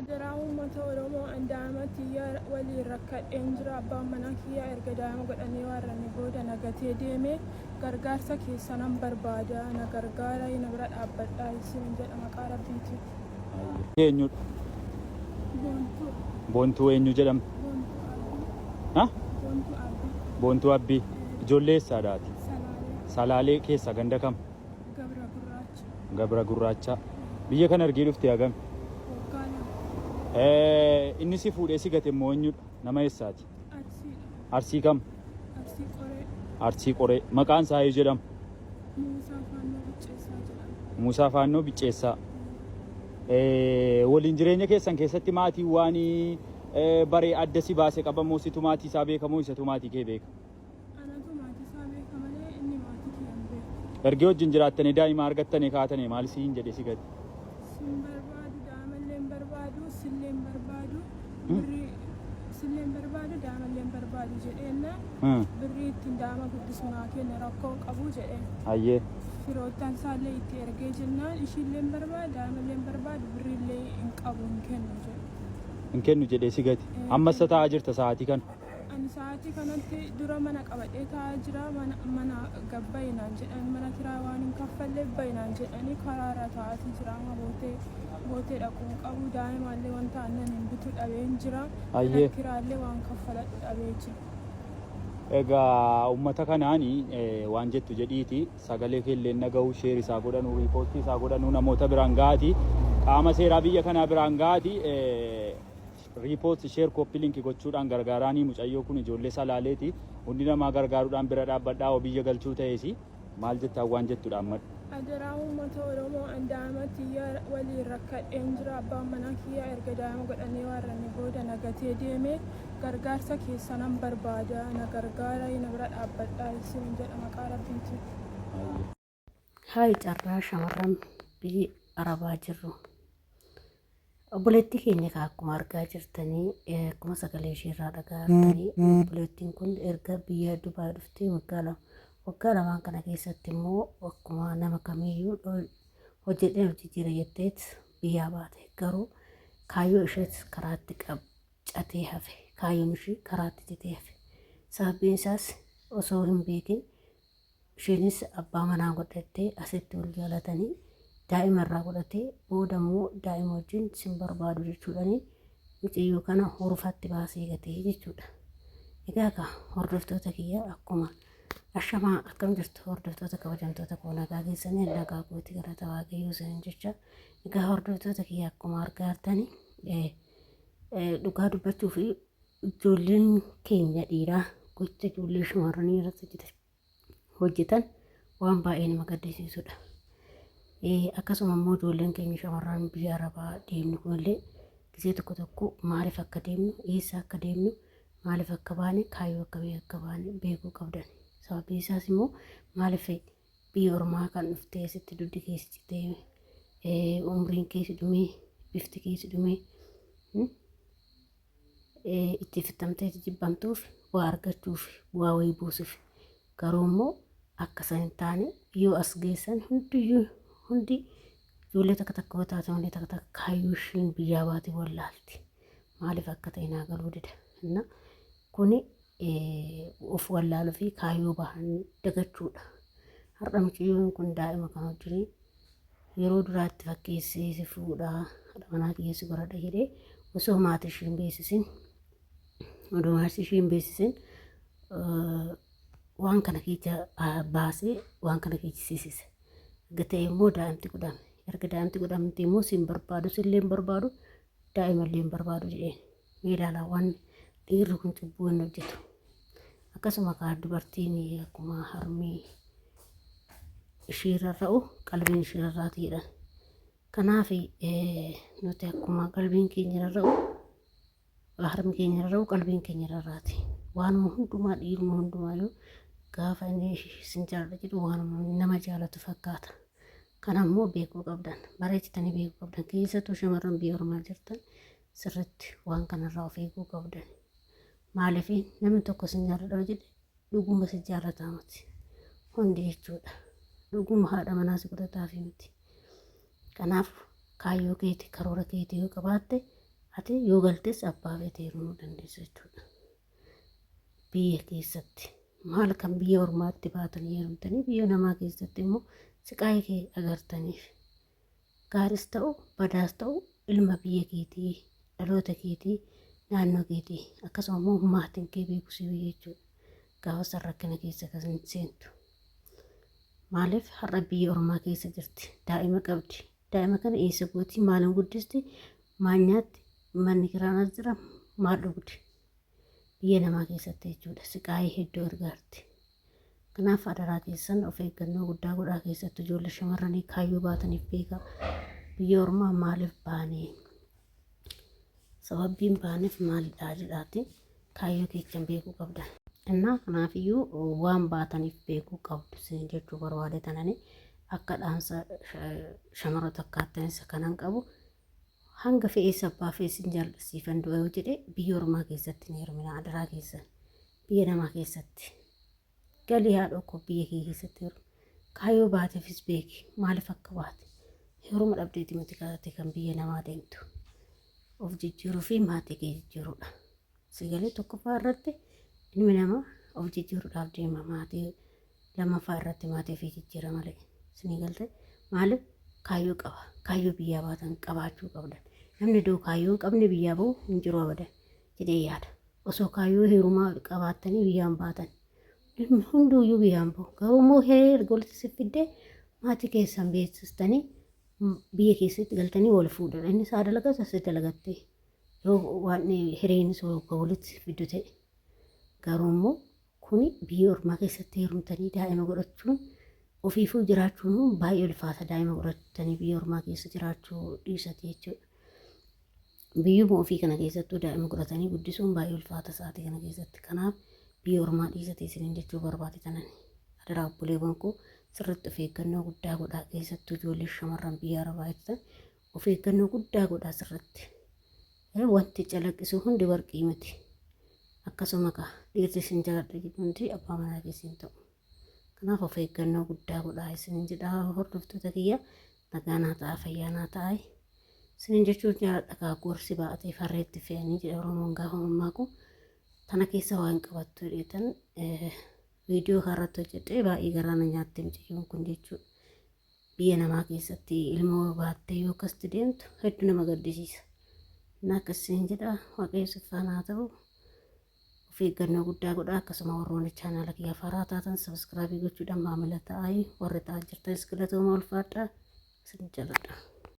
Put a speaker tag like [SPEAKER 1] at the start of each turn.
[SPEAKER 1] Adaraa uummata Oromoo an daa'ima tiyya waliin rakkadheen jira. Abbaan manaa kiyya erga daa'ima godhannee waarranne booda na gatee deeme. Gargaarsa keessanan barbaada. Na gargaaraa na bira dhaabbadhaa isinin jedha maqaa Rabbiitiin.
[SPEAKER 2] Eenyudha?
[SPEAKER 1] Boontuu.
[SPEAKER 2] Boontuu eenyu jedhamti?
[SPEAKER 1] Boontuu Abbii.
[SPEAKER 2] Ha?
[SPEAKER 1] Boontuu Abbii.
[SPEAKER 2] Boontuu Abbii. Ijoollee eessaadha ati?
[SPEAKER 1] Salaalee.
[SPEAKER 2] Salaalee keessa ganda kam?
[SPEAKER 1] Gabra Gurraacha.
[SPEAKER 2] Gabra Gurraacha. Biyya kana ergii dhufte hagami?
[SPEAKER 1] Waggaa 2.
[SPEAKER 2] Inni si fuudhee si gate immoo eenyudha? Nama eessaati?
[SPEAKER 1] Arsiidha.
[SPEAKER 2] Arsii kam?
[SPEAKER 1] Arsii Qoree.
[SPEAKER 2] Arsii Qoree. Maqaan isaa eenyu jedhama?
[SPEAKER 1] Muusaa Faannoo Bicceessaa jedhama.
[SPEAKER 2] Muusaa Faannoo Bicceessaa. Waliin jireenya keessan keessatti maatiin waan baree adda si baase qaba moo situ maatii isaa beeka moo isatu maatii kee beeka?
[SPEAKER 1] Anatu maatii isaa beeka malee inni maatii kiyya hin beeku.
[SPEAKER 2] Ergee wajjin jiraattanii daa'ima argattanii kaatanii maal siin jedhe si gate?
[SPEAKER 1] Sin barbaadu, daa'imallee hin barbaadu, sillee hin barbaadu, birrii sillee hin barbaadu, daa'imallee hin barbaadu jedheenna birrii ittiin daa'ima guddisu naa kenne rakkoo hin qabu jedheen.
[SPEAKER 2] Hayyee.
[SPEAKER 1] Firoottan isaallee itti ergee jennaan ishiillee hin barbaadu, daa'imallee hin barbaadu, birriillee hin qabu hin kennu jedhe.
[SPEAKER 2] Hin kennu jedhee si gate. Amma isa taa'aa jirta sa'aatii kana.
[SPEAKER 1] Ani sa'aatii kanatti dura mana qabadhee taa'aa jira. Mana, mana gad ba'i naan jedhan. Mana kiraa waan hin kaffalleef ba'i naan jedhanii karaa irra taa'aatii jira. Amma bootee, bootee dhaqu hin qabu. Daa'imaallee wanta aannan hin bitu dhabeen jira. Mana
[SPEAKER 2] Hayyee.
[SPEAKER 1] kiraallee waan kaffaladhu dhabee jira.
[SPEAKER 2] Egaa ummata kanaani waan jettu jedhiiti sagalee kee illee dhaga'u sheer isaa godhanuu riipoostii isaa godhanuu namoota biraan ga'aati qaama seeraa biyya kanaa biraan ga'aati Repost share copy link gochuudhaan gargaaraanii mucayyoo kun ijoollee salaaleeti hundi namaa gargaaruudhaan bira dhaabbadhaa hoo biyya galchuu ta'eesi maal jettaan waan jettu dhaammadhu.
[SPEAKER 1] Adaraa uummata Oromoo an daa'ima tiyya waliin rakkadheen jira. Abbaan manaa kiyya erga daa'ima godhannee waarranne booda na gatee deeme. Gargaarsa keessanan barbaada. Na gargaaraa na bira dhaabbadhaa isinin jedha maqaa Rabbiitiin.
[SPEAKER 3] Hayi carraa shamarran biyya Arabaa jirru. Obboleettii keenya kaa akkuma argaa jirtanii akkuma sagalee ishee irraa dhagaa jirtanii obboleettiin kun erga biyya Dubaay dhuftee waggaa lama waggaa lamaan kana keessatti immoo akkuma nama kamiiyyuu hojjedheen hojii jira jetteet biyyaa baate garuu kaayyoo isheet karaatti catee hafe kaayyoon ishii karaatti citee hafe sababiin isaas osoo hin beekin Isheenis abbaa manaa godhattee asitti wal jaalatanii daa'ima irraa godhatee booda immoo daa'ima wajjin sin barbaadu jechuudhani mucayyoo kana hurufatti baasee gatee jechuudha. Egaa kaa hordoftoota kiyya akkuma ashamaa akkam jirtu hordoftoota kabajamtoota koo nagaa keessanii nagaa kooti galata waaqayyoo isiniin jecha egaa hordoftoota kiyya akkuma argaa jirtani dhugaa dubbachuu fi Ijoolleen keenya dhiiraa gocha ijoollee shamarranii irratti hojjetan waan baay'ee nama gaddisiisudha. Akkasuma immoo ijoolleen keenya shamarran biyya Arabaa deemnu kunillee gisee tokko tokko maaliif akka deemnu, eessa akka deemnu, maaliif akka baane, kaayyoo akkamii akka baane beekuu qabdan. Sababiin isaas immoo maaliif biyya ormaa kan dhuftee asitti dugdi keessa citee umriin keessa dhumee bifti keessa dhumee itti fittamtee itti jibbamtuuf waa argachuuf bu'aa wayii buusuuf garuu immoo akka san hin taane yoo as geessan hundiyyuu hundi ijoollee takka takka yoo taate malee takka takka kaayyoo ishiin biyyaa baate wallaalti maaliif akka ta'e naa galuu dida inna kuni of wallaaluu fi kaayyoo bahan dagachuudha har'a mucayyoon kun daa'ima kan wajjin Yeroo duraatti fakkeessee si fuudha, haadha manaa kiyya si godhadha jedhee osoo maatii ishee hin beeksisin, odoo maatii ishee hin beeksisin waan kana keessa baasee waan kana keessa seensise. Erga ta'e immoo daa'imti godhame. Erga daa'imti godhamte immoo si hin barbaadu, sillee hin barbaadu, daa'imallee hin barbaadu jedheen. Mee ilaalaa waan dhiirri kun cubbuu inni hojjetu. Akkasuma kaa dubartiin akkuma harmee ishii rarra'u qalbiin ishii rarraati jedhan. Kanaaf nuti akkuma qalbiin keenya rarra'u harmi keenya rarra'u qalbiin keenya rarraati. Waanuma hundumaa dhiiruma hundumaayyuu gaafa inni sin jaaladha jedhu waanuma nama jaalatu fakkaata. Kana immoo beekuu qabdan bareechitanii beekuu qabdan keessattuu shamarran biyya ormaa jirtan sirriitti waan kanarraa of eeguu qabdan. Maaliif namni tokko sin jaaladha yoo jedhe dhuguma si jaalataa miti. Hundi jechuudha. Dhuguma haadha manaa si godhataafi miti. Kanaaf kaayyoo keeti karoora keeti yoo qabaatte Ati yoo galtes abbaa feete heerumuu dandeessa jechuudha. Biyya keessatti maal kan biyya ormaatti baatanii heerumtanii biyya namaa keessatti immoo siqaayii kee agartaniif. Gaaris ta'u badaas ta'u ilma biyya keetii dhaloota keetii naannoo keetii akkasuma immoo maatiin kee beeku si biyya jechuudha. Gaafa san rakkina keessa kan seentu. Maaliif har'a biyya ormaa keessa jirti daa'ima qabdi daa'ima kana eessa gooti maaliin guddisti maal nyaatti manni kiraan as jira maal dhugdi biyya namaa keessatti jechuudha siqaayii hedduu argaarti. Kanaaf adaraa keessan of eeggannoo guddaa godhaa keessattuu ijoollee shamarranii kaayyoo baataniif beekaa biyya ormaa maaliif baanee sababbiin baaneef maalidhaa jedhaati kaayyoo keessan beekuu qabdan. Innaa kanaafiyyuu waan baataniif beekuu qabdu isin jechuu barbaade tanani akka dhaamsa shamara takkaatti kanan qabu hanga fe'ees abbaa fe'ees hin jaalladhisiifan du'a yoo jedhe biyya ormaa keessatti hin heerumina adaraa keessan biyya namaa keessatti galii haadhoo koo biyya kee keessatti heerumi kaayyoo baateefis beeki maaliif akka baate heeruma dhabdeeti miti kaate kan biyya namaa deemtu of jijjiiruu fi maatii kee jijjiiruudha. Sigalee tokkoffaa irratti ilmi namaa of jijjiiruudhaaf deema maatii lammaffaa irratti maatii ofii jijjiira malee. Isinii galte maaliif kaayyoo qaba kaayyoo biyyaa baatan qabaachuu qabdan. Namni iddoo kaayyoo hin qabne biyyaa bahu hin jiru abadan jedhee yaada. Osoo kaayyoo heerumaa qabaattanii biyyaan baatan ilmi hunduuyyuu biyyaan bahu. Garuu immoo hiree erga walitti si fiddee maatii keessan beeksistanii biyya keessatti galtanii wal fuudhan. Inni isaa dalagas asi dalagattee yoo waan hireenis walitti fiddu ta'e. Garuu immoo kuni biyya ormaa keessatti heerumtanii daa'ima godhachuun ofiifuu jiraachuun baay'ee ulfaata daa'ima godhatanii biyya ormaa keessa jiraachuu dhiisati jechuudha. Biyyuma ofii kana keessattuu daa'ima godhatanii guddisuun baay'ee ulfaata sa'aatii kana keessatti. Kanaaf biyya ormaa dhiisate isiniin jechuu barbaade tanani. Adaraa obboleewwan koo sirriitti of eeggannoo guddaa godhaa keessattuu ijoollee shamarran biyya arabaa jirtan of eeggannoo guddaa godhaa sirriitti. Wanti calaqqisu hundi warqii miti. Akkasuma kaa dhiirri isin jaaladha jedhu hundi abbaa manaa keessan ta'u. Kanaaf of eeggannoo guddaa godhaa isin jedha hordoftoota kiyya nagaa naa ta'a fayyaa naa ta'a. Isinin jechuun jaaladha kaa gorsi baatee farreetti fe'anii jedha Oromoon gaafa mammaaku. Tana keessa waan qabattu jedheetan viidiyoo kanarratti hojjedhee baay'ee garaa na nyaatte mucayyoon kun jechuudha. Biyya namaa keessatti ilmoo baattee yoo akkasitti deemtu hedduu nama gaddisiisa. Inni akkasiin jedha waaqayyo si faana haa ta'u. Of eeggannoo guddaa godhaa akkasuma warroonni chaanaala kiyya haaraa taatan subscribe gochuudhaan maamila ta'aa warri ta'aa jirtanis galatooma ulfaadhaa isin jaalladha.